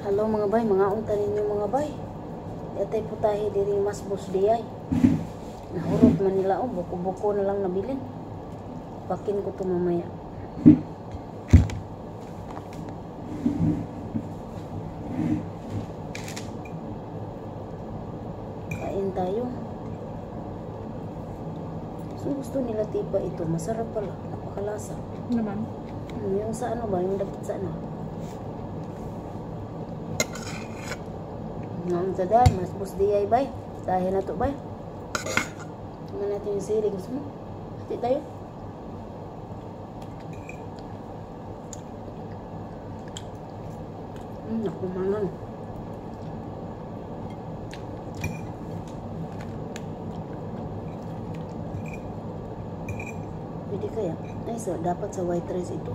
Halo mga bay, mga unta ninyo mga bay. Yatay putahe diri mas bus diyay. Nahurot man nila o, buko-buko na lang nabilin. Bakin ko to mamaya. Kain tayo. So gusto nila tiba ito, masarap pala, napakalasa. Naman. Yung sa ano ba, yung dapit sa ano? Ngayon sa dahil, mas bus diyay bay. Dahil na to bay. Tingnan natin yung sili. Gusto mo? Hati tayo. Naku mangan. Pwede kaya? Ay, so, dapat sa white rice ito.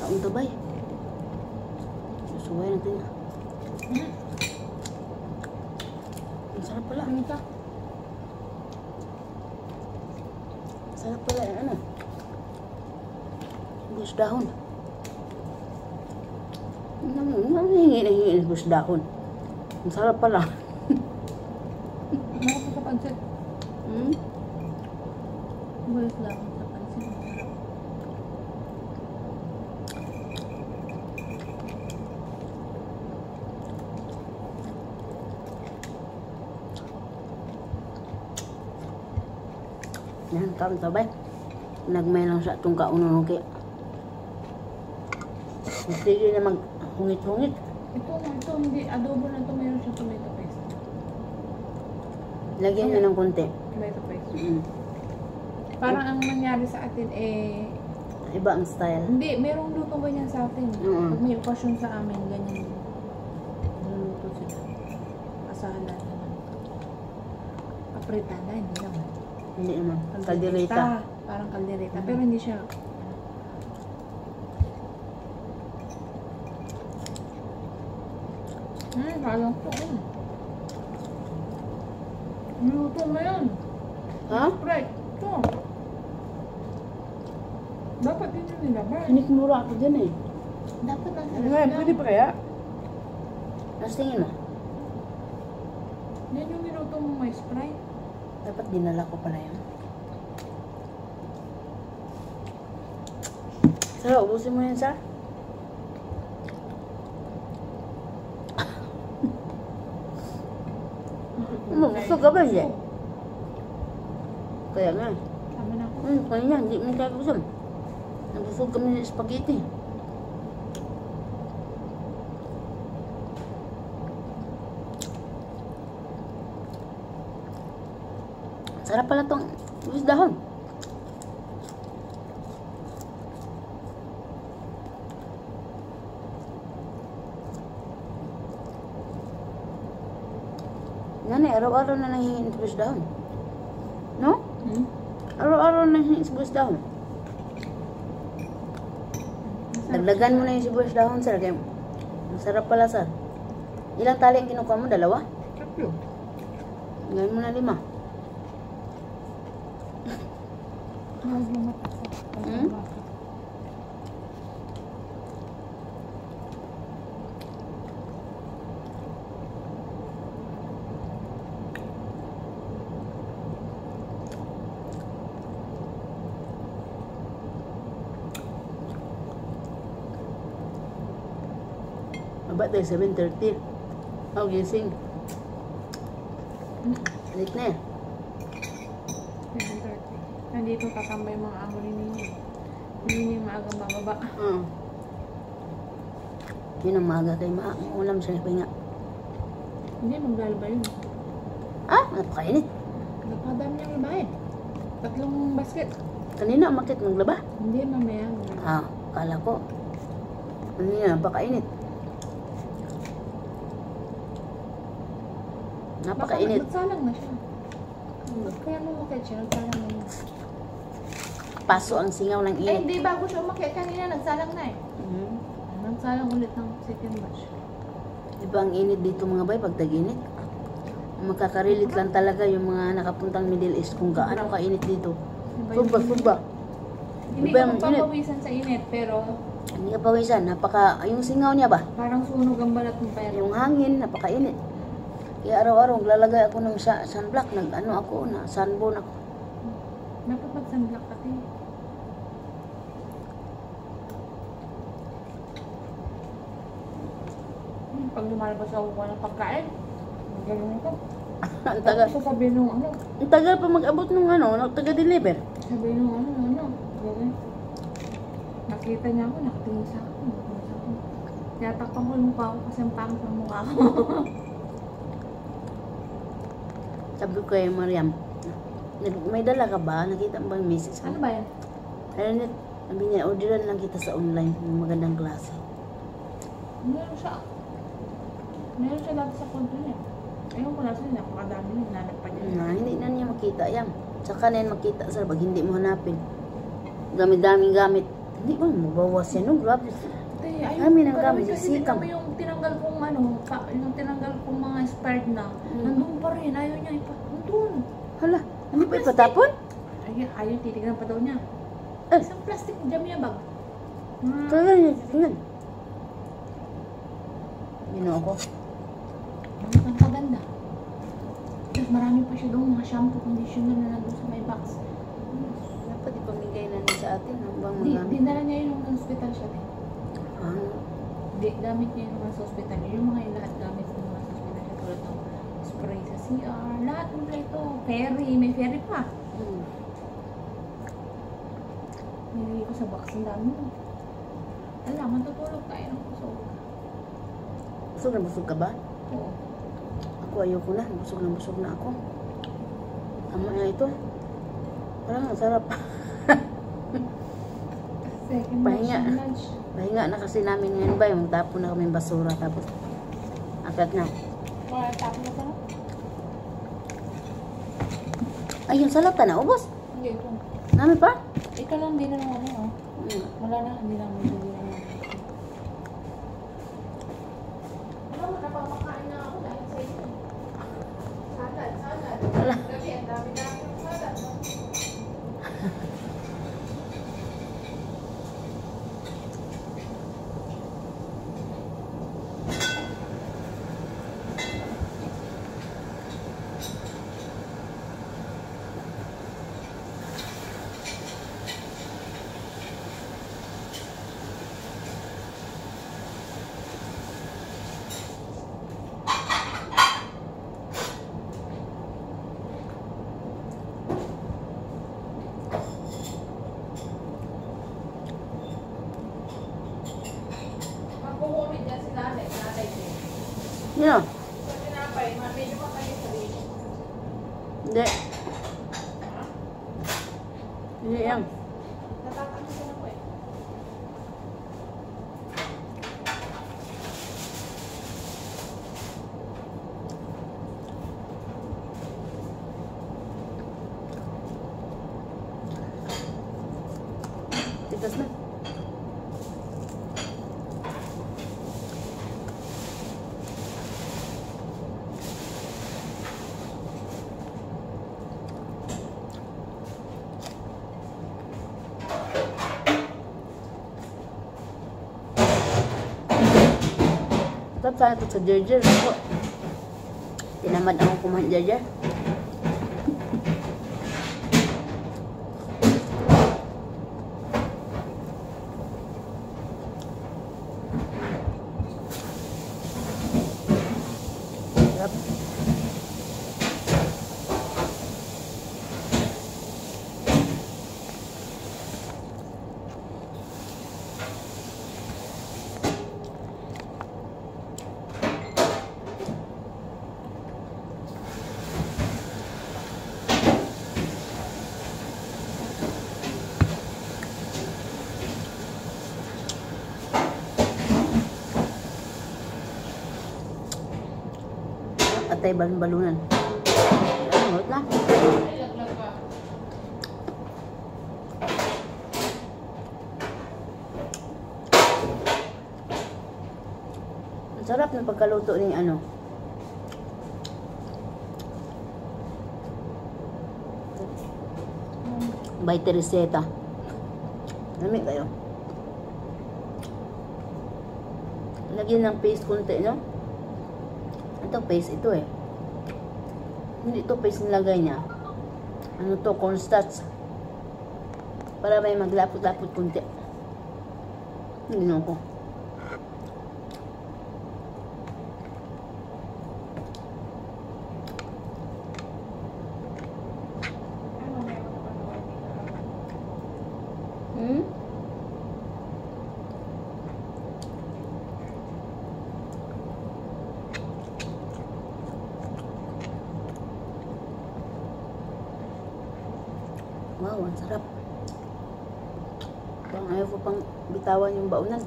Kaun to bay. Susuway natin. Ang sarap pala. Ano ka? Sarap pala yung ano. Bus dahon. Hingi bus dahon. Ang sarap pala. Nakapagpapansin. Bulis lang sa pansin. Yan, karon sabay. Nagmay lang sa itong kaunon kaya. Sige na maghungit-hungit. Ito, hindi. Adobo na ito. Mayroon siyang tomato paste. Lagyan nyo ng konti. Tomato paste. Mm. Parang ang nangyari sa atin Iba ang style. hindi, merong lutong ganyan sa atin. Pag may okasyon sa amin, ganyan. Luluto sila. Asahan natin. Apritada, hindi naman. Hindi naman. Kaldereta. Parang kaldereta. Pero hindi siya. Parang ito. Luto mo yan. Ha? Right. Ito. Dapat din yung nilabay. Sinikmura ako dyan eh. Dapat lang Ano nga, pwede pa kaya? Tapos tingin mo. Yan yung niluto mo may Sprite. Dapat dinala ko pala yun. Sarap, ubusin mo yan, sir. Busog ka ba siya? Kaya nga. Tama na ako. Kanya, hindi mo kaya gusto. Nabusog kami ng spaghetti. Sarap pala tong bus dahon. Nani, araw-araw na nanghihingi sa bus dahon. No? Araw-araw na nanghihingi sa bus dahon. Dagdagan mo na yung sibuyas dahon, sir. Kaya masarap pala, sir. Ilang tali ang kinukuha mo? 2? Tatlo. Ngayon mo na 5. Hmm? Aba tayo 7:30. Oh, gising. Alit na eh. 7:30. Nandito tatambay mga amo ni Nini. Nini maagang bababa. Yun ang maaga kay ulam siya kaya nga. Hindi, maglalaba yun. Napakainit. Nagpadami niyang labahin. 3 basket. Kanina umakit maglaba. Hindi, mamaya. Kala ko. Ano yan, napakainit. Napakainit. Nagsalang na siya. Kaya mo umakit siya, nagsalang na niya. Paso ang singaw ng init. Hindi, bago siya umakit kanina, nagsalang na eh. Nagsalang ulit ng second batch. Diba ang init dito mga bay pag tag-init? Makakarilit lang talaga yung mga nakapuntang Middle East kung gaano kainit dito. Suba. Hindi Diba ka ang init? magpapawisan sa init, pero Hindi ka pawisan. Yung singaw niya ba? Parang sunog ang balat mo pero. Yung hangin, napakainit. Kaya araw-araw, lalagay ako ng sunblock. Sunburn ako. Dapat mag-sunblock kasi. Pag lumalabas ako ng pagkain, gano'n ko. Ang tagal. Tapos sasabihin nung ano. Ang tagal pa mag-abot nung taga-deliver. Sabihin nung ano. Gano'n. Nakita niya ako, nakatingin sa akin. Tinatakpan ko yung mukha ko kasi ang pangit ng mukha ko. Sabi ko kay Mariam, may dala ka ba? Nakita mo ba yung message ko? Ano ba yan? Ano, sabi niya, orderan lang kita sa online ng magandang klase. Meron siya dati sa konto niya. Ayun ko nasa niya, napakadami niya, nanap pa niya. Hindi na niya makita yan. Tsaka na yan makita sa pag hindi mo hanapin. Daming gamit. Hindi ba mabawas yan? No, grabe. Kami nang gamit. Kasi tingnan mo yung tinanggal kong yung tinanggal kong mga expired na, nandun pa rin, ayaw niya nandun. Hala, hindi pa ipatapon? Ayaw, titignan pa daw niya. Isang plastic jamia bag. Talaga niya, tingnan. Bino ako. Ang paganda. Tapos marami pa siya doon, mga shampoo, conditioner na nandun sa may box. Dapat ipamigay na niya sa atin habang magamit. Dinala niya yun nung hospital siya din. Gamit niya yung mga sa hospital. Yung mga lahat gamit ng mga sa hospital siya. Tulad ng spray sa CR. Lahat ng ito. Ferry. May ferry pa. Nilagay ko sa box. Ang dami. Alam, matutulog tayo ng busog. Busog na busog ka ba? Oo. Ako ayoko na. Busog na ako. Tama na ito. Parang ang sarap. Second Pahinga. lunch. Pahinga na kasi namin ngayon ba, yung tapon na kaming basura, tapos apat na. Wala tapon na sana? Ay, yung salap na, ubos. Hindi, ito. Namin pa? Ito lang, hindi na naman oh. Wala na, hindi na naman. Alam mo, napapakain na ako dahil sa ito. Salad. Wala. Gabi, ang dami-dami yung salad. Magkukumit niya si nanay din. Yun. Sa tinapay, medyo makayo sa dito. Hindi. Hindi yan. Natatanggal ako eh. Tigas na. Sarap sana ito sa Jerjer. Ako, tinamad ako kumain Jerjer. Sarap. Atay balon-balunan. Ano na? Ilaglag ka. Ang sarap ng pagkaluto ni ano. By Teresita. Lamig kayo. lagyan ng paste konti, no? Ito paste, ito eh. Hindi ito paste nilagay niya. Ano to, cornstarch. Para may maglapot-lapot konti. Ginawa ko. Wow, ang sarap. Parang ayaw ko pang bitawan yung baunan.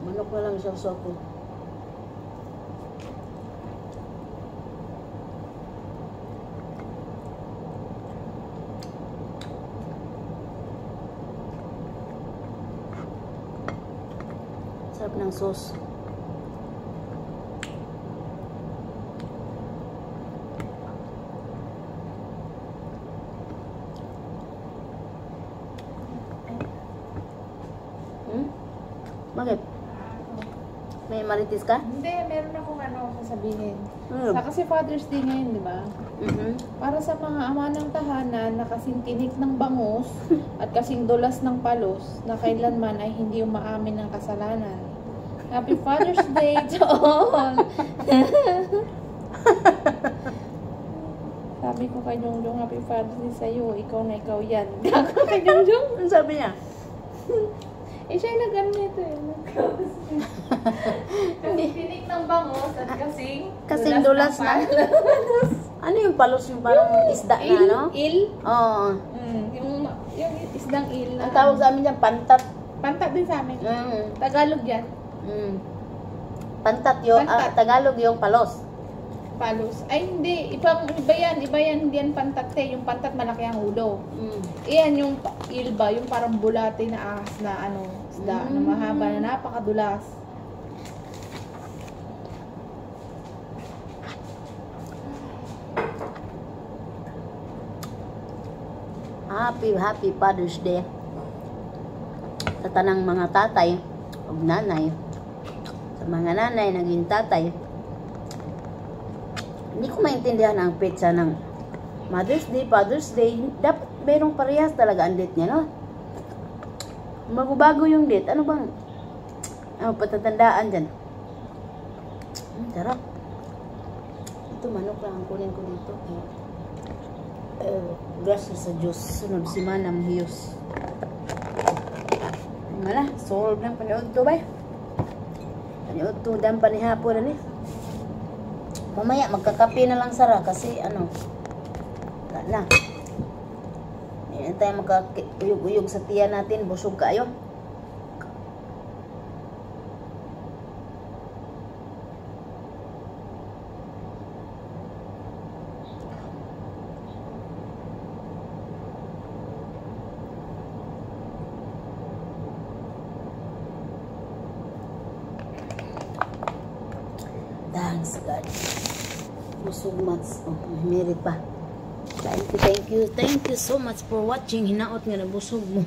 Manok na lang sausaw ko. Sarap ng sauce. Bakit? May marites ka? Hindi, meron akong sasabihin. Hmm. Sa kasi Father's Day ngayon, di ba? Para sa mga ama ng tahanan na kasing tinik ng bangus at kasing dulas ng palos na kailanman ay hindi umaamin ng kasalanan. Happy Father's Day to all! Sabi ko kay Jongjong, Happy Father's Day sa'yo. Ikaw na ikaw yan. Gako kay Jongjong. Ano sabi niya? Eh, siya yung nag-ano nito eh. Kasing tinik ng bangus at kasing Dulas na. Ano yung palos? Yung parang isda na, no? Il? Oo. Yung isdang il. Ang tawag sa amin dyan, pantat. Pantat din sa amin. Tagalog yan. Pantat yung, Tagalog yung palos. Palos. Ay, hindi. Iba yan. Hindi yan pantat eh. Yung pantat malaki ang ulo. Iyan yung il ba? Yung parang bulate na ahas na isda na mahaba na napakadulas. Happy Father's Day sa tanang mga tatay o nanay. Sa mga nanay naging tatay. Hindi ko maintindihan ang petsa ng Mother's Day, Father's Day. Dapat merong parehas talaga ang date niya, no? Bago-bago yung date. Ano bang patatandaan dyan? Sarap. Ito manok lang ang kunin ko dito. Gracias sa Diyos. Sunod si Manam Hiyos. Wala, solve lang panood to ba? Panood to, dampa ni hapon na ni. Mamaya, magkakape na lang Sara kasi wala na. Hindi na tayo magkakuyog-uyog sa tiyan natin. Busog kayo. Thanks God. Busog mats. Merit pa. Thank you so much for watching. Hinaot nga na busog mo.